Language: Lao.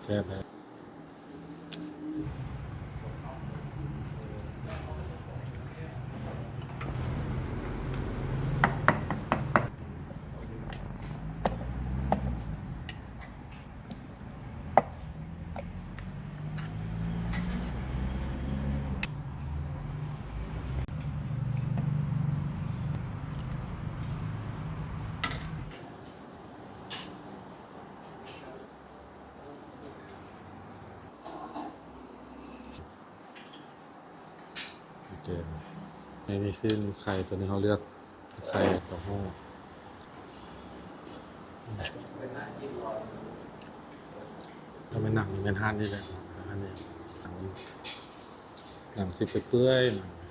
ແຊບແທ້. ໂອເຄ ໃນນີ້ເສັ້ນໄຂ່ ຕົວນີ້ເຮົາເລືອກໄຂ່ເຕົ້າຫູ້ ກໍແມ່ນໜັງນີ້ແມ່ນຮ້ານນີ້ແຫຼະ ຮ້ານນີ້ ໜັງຊິເປື່ອຍໆ.